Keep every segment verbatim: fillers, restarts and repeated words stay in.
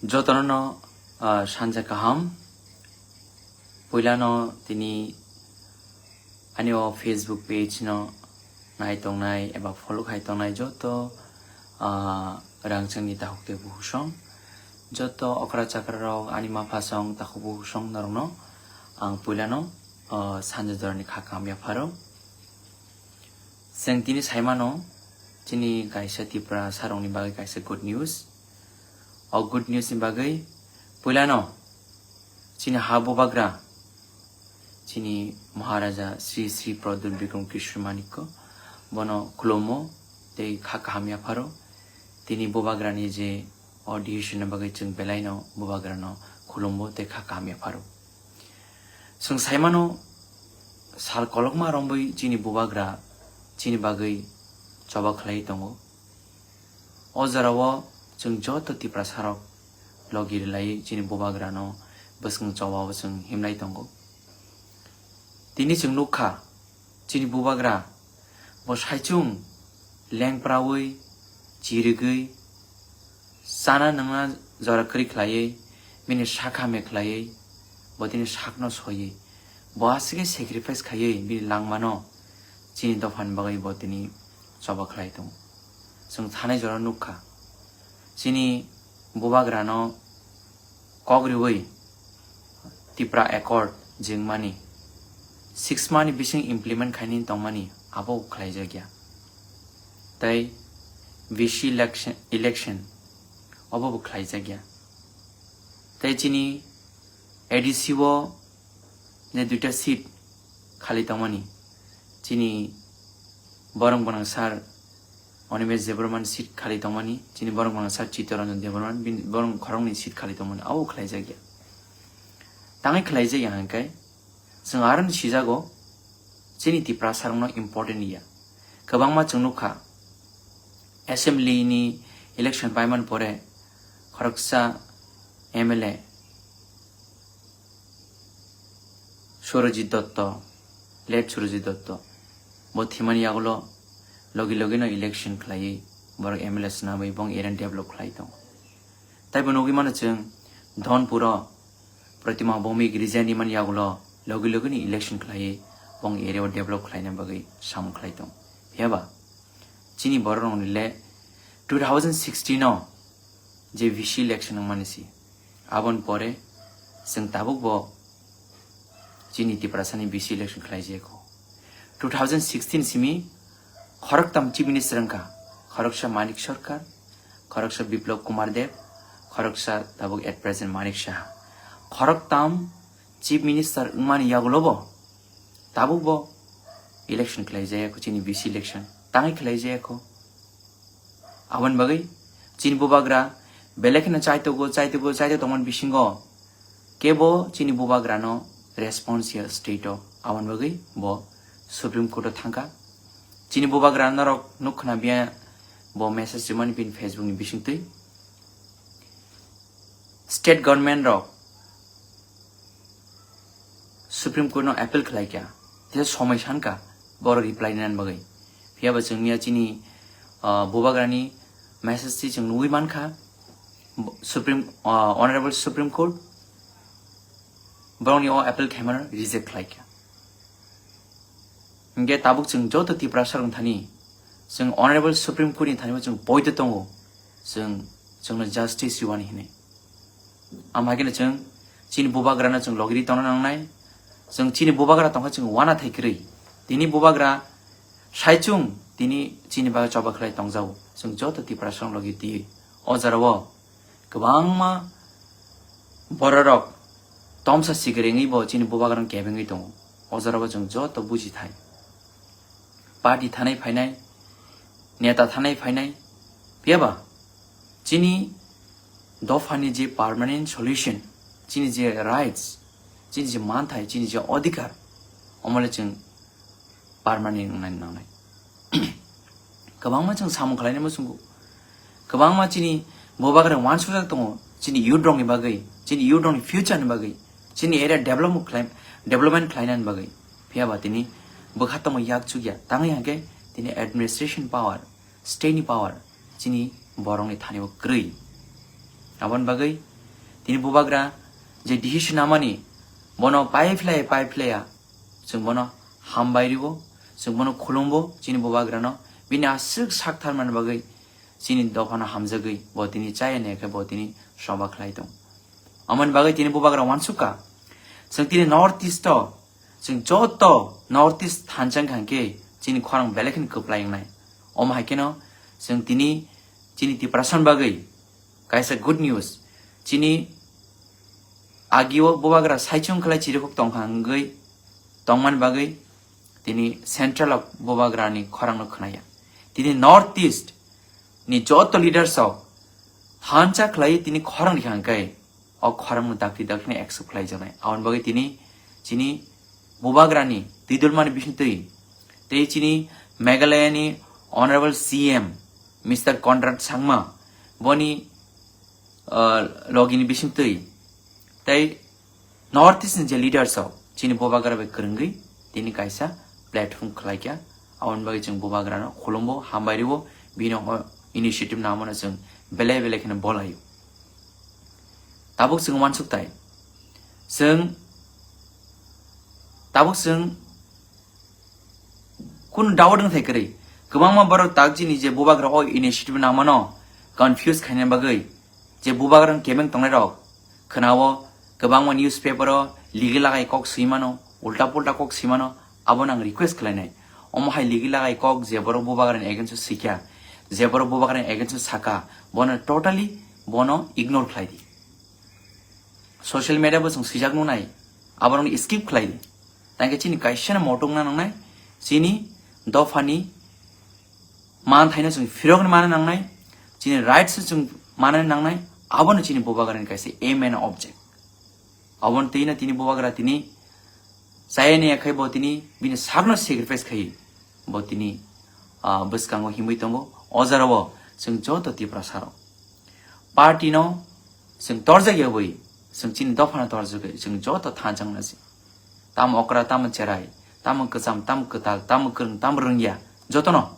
Jotono no, ah, sanja kaham. Puilano tini ani o Facebook page no nai tongnai eba follow khai tongnai joto, ah, rangchakni takhuk tei bukhuk song, joto okra chakra rok, ani mapha song, takhuk bukhuk song norokno ang puilano, ah, sanja jorani kha kaham yapharo. Chwng tini saimano chini kaisa Tiprasarokni bagwi kaisa good news. O good news ni bagwi puilano chini ha bubagra, chini Maharaja Sri Sri Pradyut Bikram Kishore Manikya, bono khulumo tei kha kaham yapharo. Tini bubagrani je o decision ni bagwi chwng belaino bubagrano khulumo tei kha kaham yapharo. Chwng saimano sal kolokma romwi chini bubagra chini bagwi choba khlai tongo. O jorao chwng joto Tiprasarok logi rwlaiwi chini bubagrano bwswng chobao chwng himlai tongo. Tini chwng nukha, chini bubagra bo saichung lengprawi, chirigwi, chana nwngna jora kwrwi khlaiwi, bini sakha me khlaiwi, bo tini sakno soiwi, bo aswkhe sacrifice khaiwi bini langmano chini dophani bagwi bo tini choba khlai tongo. Chwng thanai jora nukha, chini bubagrano kok riwi Tipra Accord jwngmani six month ni bising implement khainani tongmani abo khlaijakya. Tei V C election, election obo bo khlaijakya. Tei chini A D C o je duita seat khali tongmani, chini borok gwnang sir Animesh Debbarman seat khali tongmani, chini borok gwnang sir Chittaranjan Debbarman, bini borok khoroknwi seat khali tongmani, abo khlaijakya. Tangwi khlaijakya hwnkhe, chwng aro ni sijago, chini Tiprasarokno important ya. Kwbangma chwng nukha, assembly ni election paimani pore khoroksa M L A Surajit Dotto, late Surajit Dotto, bo thwimani yagulo logi logi no election khlaiwi borok M L A swnamwi bong area develop khlai tongo. Tai bo nugwi mano chwng Dhonpuro Pratima Bhowmik resign rimani yagulo logi logi no election khlaiwi bong area o develop khlaina bagwi samung khlai tongo. Phiya ba chini borok rokni le two thousand sixteen o je V C election wngmani si, aboni pore chwng tabuk bo chini Tiprasani V C election khlai jaya kho. Two thousand sixteen simi khoroktam chief minister wngkha, khoroksa Manik Sarkar, khoroksa Biplab Kumar Deb, khoroksa tabuk at present Manik Saha. Khoroktam chief minister wngmani yagulo bo tabuk bo election khlai jaya kho, chini V C election tangwi khlai jaya kho. Aboni bagwi chini bubagra belai kheno chaitogo, chaitogo, chaito tongmani bisingo kebo chini bubagrano response ya state o. Aboni bagwi bo Supreme Court o thangkha. Chini bubagra norok nuk khna biya bo message rimani bini Facebook ni bisingtwi. State government rok Supreme Court no appeal khlai kha, tei somoi san kha borok reply nani bagwi. Phiya ba chwng miya chini, ah, bubagrani message twi chwng nugwi man kha, Supreme, ah, Honorable Supreme Court borokni o appeal khaimano reject khlai kha. Hingke tabuk chwng joto Tiprasa rok thani, chwng Honorable Supreme Court ni thani bo chwng poito tongo, chwng, chwngno justice rwani hinwi. Amhaikhe chwng chini bubagrano chwng logiri tongna nangnai. Chwng chini bubagra tongkha chwng uanathai kwrwi. Tini bubagra saichung tini chini bagwi choba khlai tongjago. Chwng joto Tiprasa rok logi twiwi o jorao kwbangma bororok tomsa sikirengwi bo chini bubagrano kebengwi tongo. O jorao chwng joto buji thai. Party thanai phainai, neta thanai phainai, phiyaba chini dophani je permanent solution, chini je rights, chini je manthai, chini je odhikar, omole chwng permanent wngnani nangnai. Kwbangma chwng samung khlainai muchungo. Kwbangma chini bubagra uansukjak tongo, chini youth rokni bagwi, chini youth rokni future ni bagwi, chini area development khlai-, development khlainani bagwi. Phiyaba tini bwkha tongma yak chukya, tangwi hwnkhe tini administration power, state ni power chini borokni thani o kwrwi. Aboni bagwi tini bubagra je decision namani, bono pai phlai pai phlaiya, chwng bono hambai ribo, chwng bono khulumbo, chini bubagrano bini aswk sak tharmani bagwi chini dophano hamjagwi bo tini chaya nai khe bo tini soba khlai tong. Amoni bagwi tini bubagra wansukha, chwng tini North East o, chwng joto North East thansa wngkha hwnkhe chini khorang belai kheno kwplai wngnai. Omo hai kheno chwng tini chini Tiprasani bagwi kaisa good news. Chini agio bubagra saichung khlai chirikhok tongkha wngwi tongmani bagwi tini central o bubagrani khorangno khwnaya. Tini North East ni joto leaders rok thansa khlai tini khorang rikha hwnkhe o khorangno dakti dakti accept khlai janai. Aboni bagwi tini chini bubagrani twidulmani bisingtwi tei chini Meghalaya ni Honorable C M Mister Conrad Sangma boni, ah, logini bisingtwi tei North East ni je leaders rok chini bubagra bai kwrwngwi tini kaisa platform khlaikha. Aboni bagwi chwng bubagrano khulumbo, hambai rwo, bini o initiative namano chwng belai belai kheno bolaio. Tabuk chwng uansuk tai. Chwng, tabuk chwng kunu doubt wng thai kwrwi. Kwbangma borok tak chini je bubagra o initiative namano confuse khaina bagwi je bubagra kebeng tongnai rok khwnao kwbangma newspaper o ligi lagai kok swi mano, ulta pulta kok swi mano, abono ang request khlainai. Omo hai ligi lagai kok je borok bubagra ni against o swikha, je borok bubagra ni against o saka, bono totally bono ignore khlai di. Social media bo chwng swijak nunai, aborokno skip khlai di. Tangkhe chini kaisa no motok na nangnai, chini dophani manthaino chwng phirokno mana nangnai, chini rights no chwng mana nangnai, abono chini bubagrani kaisa aim and object. Abono twino tini bubagra tini chayani yakhai bo tini bini sakno sacrifice khai bo tini, ah, bwskango himwi tongo. O jorao chwng joto Tiprasa rok party no chwng torjak yawi, chwng chini dophano torjagwi, chwng joto thansa wngna se. Tamo okra, tamo cherai, tamo kwcham, tamo kwtal, tamo kwrwng, tamo rwngya, jotono.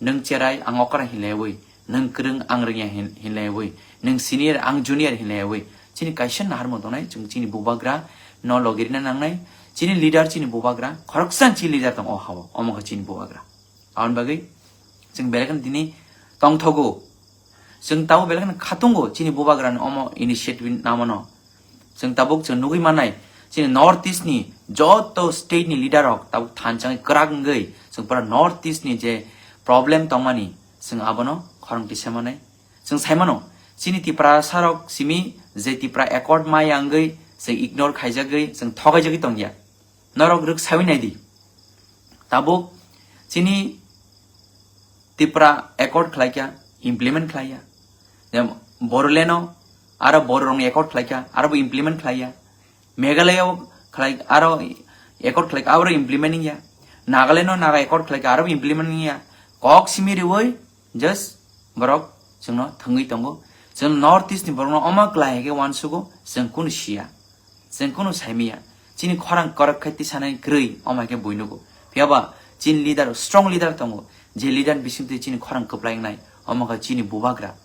Nwng cherai, ang okra hinlaiwi, nwng kwrwng, ang rwngya hin-, hinlaiwi, nwng senior, ang junior hinlaiwi. Chini kaisa naharmung tongnai, chwng chini bubagra no logirina nangnai, chini leader, chini bubagra, khoroksa chini leader tong o hao, omo khe chini bubagra. Aboni bagwi chwng belai kheno tini tongthogo. Chwng tabuk belai kheno khatungo chini bubagrani omo initiative namano. Chwng tabuk chwng nugwi mannai, chini North East ni joto state ni leader rok tabuk thansa wngwi kwrak wngwi chwng pura North East ni je problem tongmani chwng abono khorang tisa manai. Chwng sai mano, chini Tiprasa rok simi je Tipra Accord maya wngwi chwng ignore khaijagwi chwng thogaijagwi tongya. Norok rwk sawi nai di. Tabuk chini Tipra Accord khlaikha, implement khlaiya. Jem Bodoland o aro Bororokni Accord khlaikha, aro bo implement khlaiya. Meghalaya o khlai, aro Accord khlaikha, aro implement wngya. Nagaland o Naga Accord khlaikha, aro bo implement wngya. Kok simi riwi just borok chwngno thwngwi tongo. Chwng North East ni borokno omo kwlai hai khe uansugo, chwng kunu siya. Chwng kunu saimanya. Chini khorang kwrak khai tisanai kwrwi omo hai khe buinugo. Phiyaba chini leader, strong leader tongo. Je leader ni bisingtwi chini khorang kwplai wngnai, omo khe chini bubagra.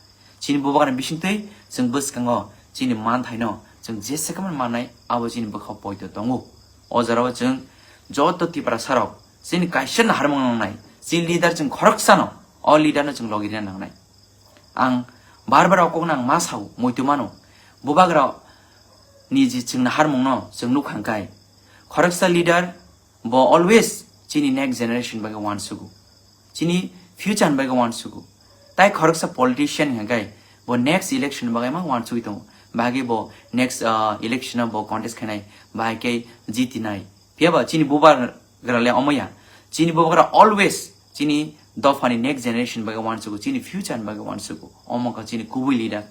Chini bubagra ni bisingtwi chwng bwskango chini manthaino chwng jesa khe mannai abo chini bwkha poito tongo. O jorao chwng joto Tiprasa rok chini kaisa naharmung nangnai. Chini leader chwng khoroksano, o leader no chwng logirina nangnai. Ang bar bar o kokno ang ma sao, muitu mano. Bubagra ni je chwng naharmungno chwng nukha hwnkhe, khoroksa leader bo always chini next generation bagwi uansugo, chini future ni bagwi uansugo. Tai khoroksa politician hwnkhe bo next election bagwi ma uansugwi tongo, bahai khe bo next, ah, election o bo contest khainai, bahai khe jitinai. Phiyaba chini bubagra le omo ya. Chini bubagra always chini dophani next generation bagwi uansugo, chini future ni bagwi uansugo. Omo kha chini kubui leader.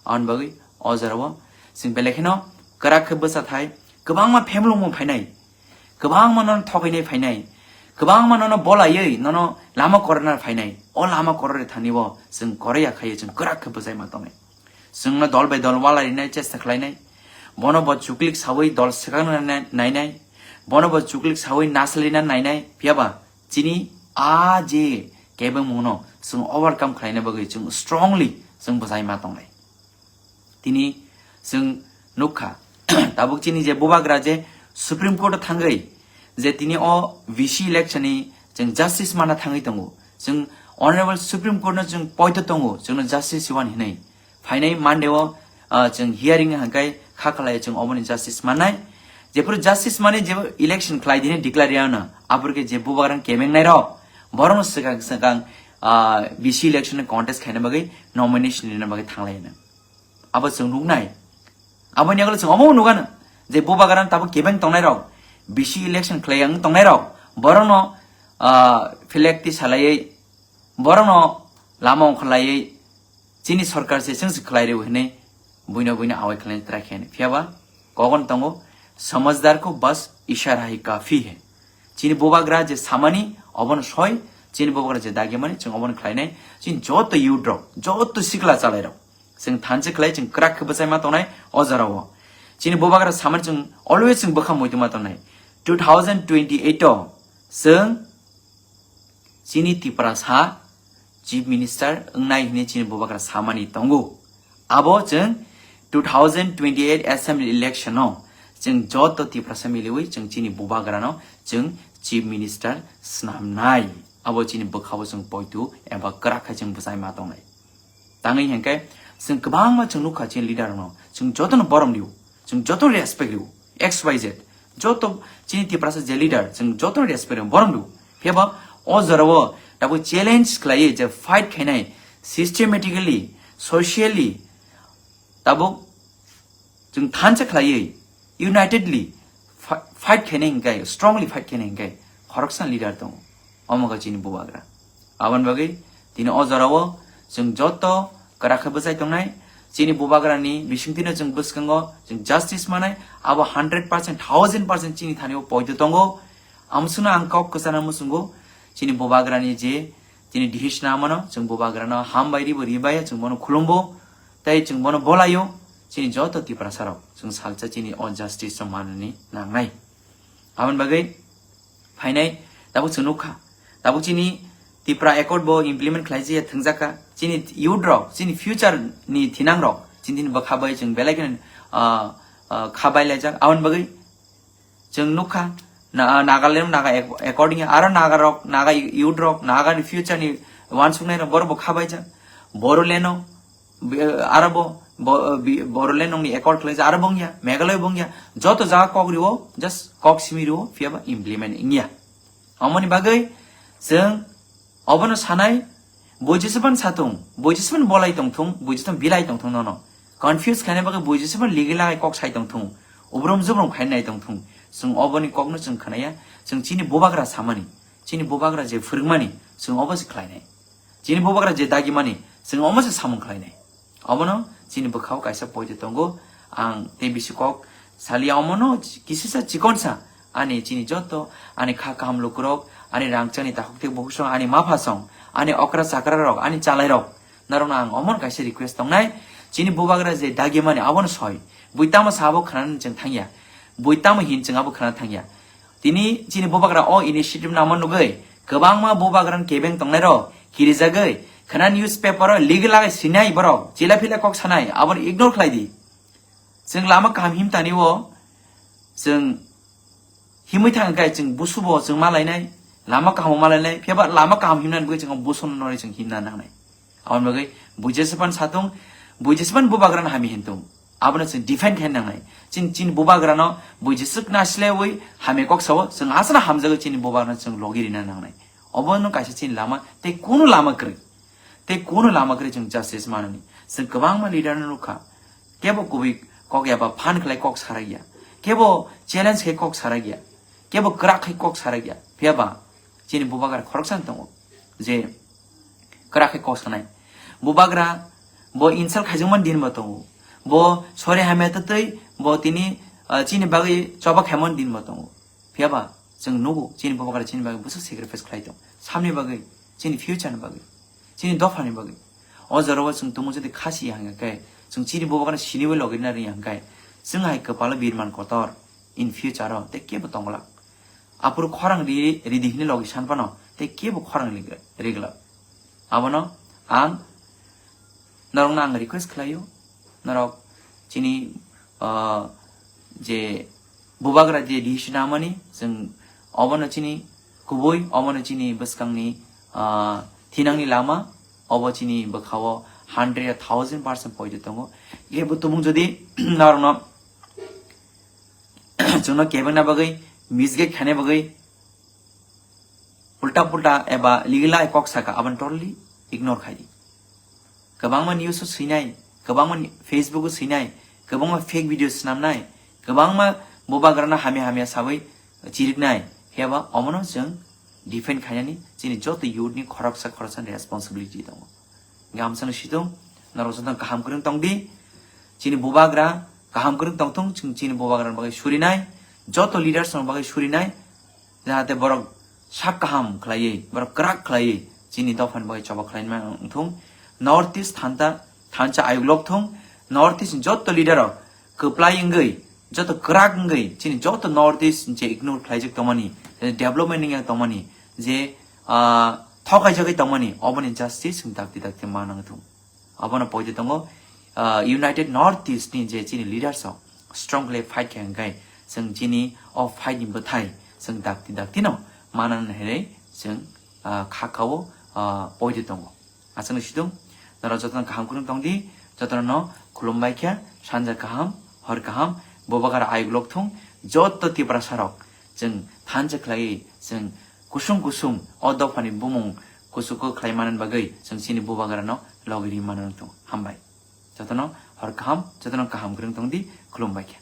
Aboni bagwi o jorao chwng belai kheno kwrak khe bwsa thai, kwbangma phemelwngmo phainai, kwbangma nono thokainai phainai, kwbangma nono bolaiwi nono lama korna phainai. O lama korore thani o chwng koroi ya khai chwng kwrak khe bwsai ma tongnai. Chwngno dol bai dol wala rinai chesta khlainai. Bono bo chuklik sawi dol swkang na-, nainai. Bono bo chuklik sawi naslina nainai. Phiyaba chini a je kebengmungno chwng overcome khlaina bagwi chwng strongly chwng bwsai ma tongnai. Tini chwng nukha, tabuk chini je bubagra je Supreme Court o thangwi je tini o V C election ni chwng justice mana thangwi tongo. Chwng Honorable Supreme Court no chwng poito tongo, chwngno justice iwan hinwi. Phainai Monday o, ah, chwng hearing hangkai kha khalai chwng oboni justice mannai. Jephuru justice mani je election khlai dini declare ya no, aphuru khe je bubagrang kebeng nai rok, borokno swkang swkang, ah, V C election contest khaina bagwi nomination rina bagwi thanglai no. Abo chwng nuknai. Aboni yagulo chwng omo nukano je bubagrano tabuk kebeng tongnai rok, V C election khlai ang tongnai rok, borokno, ah, flag ti salaiwi, borokno lama ongkholaiwi, chini sorkar se chwng se khlai rw hinwi buino buino awai khlaina try khaini. Phiyaba kogon tongo, "Samajhdar ko bas ishara hi kafi hai." Chini bubagra je samani obono soi, chini bubagra je dagimani chwng obono khlainai, chini joto youth rok, joto sikla chalai rok. Chwng thanse khlai, chwng kwrak khe bwchai ma tongnai o jorao. Chini bubagra samani chwng always chwng bwkha muitu ma tongnai. Two thousand twenty-eight o chwng chini Tiprasa Chief Minister wngnai hwnwi chini bubagra samani tongo. Abo chwng two thousand twenty-eight assembly election o chwng joto Tiprasa miliwi chwng chini bubagrano chwng Chief Minister snamnai. Abo chini bwkhao chwng poitu eba kwrak khai chwng bwchai ma tongnai. Tangwi hinkhe chwng kwbangma chwng nukha chini leader rokno, chwng jotono borom rw, chwng jotono respect rw, X Y Z, joto chini Tiprasa je leader, chwng jotono respect rw, borom rw. Phiyaba o jorao tabuk challenge khlaiwi je fight khainai systematically, socially, tabuk chwng thansa khlaiwi unitedly fi-, fight khainai hinkhe, strongly fight khainai hinkhe khoroksa leader tongo, omo khe chini bubagra. Aboni bagwi tini o jorao chwng joto kwrak khe bwchai tongnai. Chini bubagrani bisingtwino chwng bwskango chwng justice manai, abo hundred percent, thousand percent chini thani o poito tongo. Amswkno ang kok kwchana muchungo, chini bubagrani je chini decision amano chwng bubagrano hambai ribo ribai chwng bono khulumbo, tei chwng bono bolaio. Chini joto Tiprasa rok chwng salsa chini o justice rok manani nangnai. Aboni bagwi phainai tabuk chwng nukha, tabuk chini Tipra Accord bo implement khlai jaya thwngjak kha. Chini youth rok, chini future ni thinang rok, chini, chini bwkha bai chwng belai kheno, ah, ah, kha bai laijak. Aboni bagwi chwng nukha, na-, Nagaland, Naga ac-, according aro Naga rok, Naga youth rok, Naga ni future ni wansuknai rok borok bo kha baijak. Bodoland o, bi-, aro bo, bo, bi-, Bodoland nongni accord khlaijak, aro bongya, Meghalaya bongya, joto jaga kok riwo, just kok simi riwo, phiyaba implement wngya. Omoni bagwi chwng obono sanai, bui jeseban satung, bui jeseban bolai tongthung, bui jeseban bilai tongthung nono. Confuse khaina bagwi bui jeseban ligi lagai kok sai tongthung, ubrum jubrum khainai tongthung. Chwng oboni kokno chwng khnaya, chwng chini bubagra samani, chini bubagra je phwrwngmani, chwng obo se khlainai. Chini bubagra je dagimani, chwng omo se samung khlainai. Obono chini bwkhao kaisa poito tongo, ang tei bisi kok salia omono kisisa chikonsa, ani chini joto, ani kha kaham lukurok, ani rangchakni takhuk tei bukhuk song, ani mapha song, ani okra chakra rok, ani chalai rok, norokno ang omono kaisa request tongnai, chini bubagra je dagimani abono soi, bui tamo sa abo khnanani chwng thangya, bui tamo hin chwng abo khna thangya. Tini chini bubagra o initiative namo nugwi kwbangma bubagrani kebeng tongnairok kirijagwi khna newspaper o ligi lagai sinai borok chila phila kok sanai abono ignore khlai di. Chwng lama kaham himtani o chwng himwi thang khe chwng busubo chwng malainai, lama kaham malainai, phiyaba lama kaham himnani bagwi chwng busuno nori chwng himna nangnai. Aboni bagwi bui jeseban satung, bui jeseban bubagrano hami hintung. Abono chwng defend khaina nangnai. Chini, chini bubagrano bui jeswk nasilaiwi hamya kok sao, chwng aswkno hamjagwi chini bubagrano chwng logi rina nangnai. Obono kaisa chini lama, tei kunu lama kwrwi. Tei kunu lama kwrwi chwng justice manani. Chwng kwbangma leader no nukha. Kebo kubui kok ya ba phan khlai kok sarakya. Kebo challenge khe kok sarakya. Kebo kwrak khe kok sarakya. Phiyaba chini bubagra khoroksa tongo. Je kwrak khe kok sanai. Bubagra bo insult khaijakmani din bo tongo. Bo sori hamya twtwi bo tini, ah, chini bagwi choba khaimani din bo tongo. Phiyaba chwng nugo chini bubagra chini bagwi bwswk sacrifice khlai tong. Samni bagwi, chini future ni bagwi, chini dopha ni bagwi. O jorao chwng tumung jodi khasi ya hwnkhe, chwng chini bubagra siniwi logi na ri hwnkhe, chwng hai kwpalo birman kotor in future o tei kebo tongglak. Aphuru khorang ri, ridi hwnwi logi san phano tei kebo khorang ri-, riglak. Abono ang norokno ang request khlaio, norok Chini, ah, je bubagra je decision amani, chwng obono chini kubui, obono chini bwskangni, ah, thinangni lama, obo chini bwkhao hundred, a thousand percent poito tongo. Kebo tumung jodi norokno chwngno kebengna bagwi, misguide khaina bagwi, ulta pulta eba legal ai kok saka, aboni totally ignore khai di. Kwbangma news o swinai, kwbangma ni-, Facebook o swinai, kwbangma fake video swnamnai, kwbangma bubagrano hamya hamya sawi chiriknai, phiya ba omono chwng defend khainani chini joto youth ni khoroksa khoroksa ni responsibility tongo. Gamsano situng, norok joto kaham kwrwng tong di. Chini bubagra kaham kwrwng tong thung, chwng chini bubagra bagwi surinai, joto leaders rok bagwi surinai, jahate borok sak kaham khlaiwi, borok kwrak khlaiwi chini dophani bagwi choba khlaima wng thung. North East thanta, thansa ayuk lok thung, North East ni joto leader rok kwplai wngwi, joto kwrak wngwi, chini joto North East je ignore khlaijak tongmani, je development wngya tongmani, je, ah, thokaijagwi tongmani, oboni justice chwng dakti dakti ma nang thung. Abono poito tongo, ah, United North East ni je chini leaders rok strongly fight khe hwnkhe, chwng chini o fight ni bwthai chwng dakti dakti no ma nang hinwi chwng, ah, kha khao, ah, poito tongo. Aswkno situng, norok jotono kaham kwrwng tong di, jotono no khulumbai khe, sanja kaham, hor kaham, bubagra ayuk lok thung, joto Tiprasa rok chwng thansa khlaiwi chwng kusung kusung o dophani bumung kuchugo khlai manani bagwi chwng chini bubagrano logi ri manwi thung. Hambai. Jotono hor kaham, jotono kaham kwrwng tong di, khulumbai khe.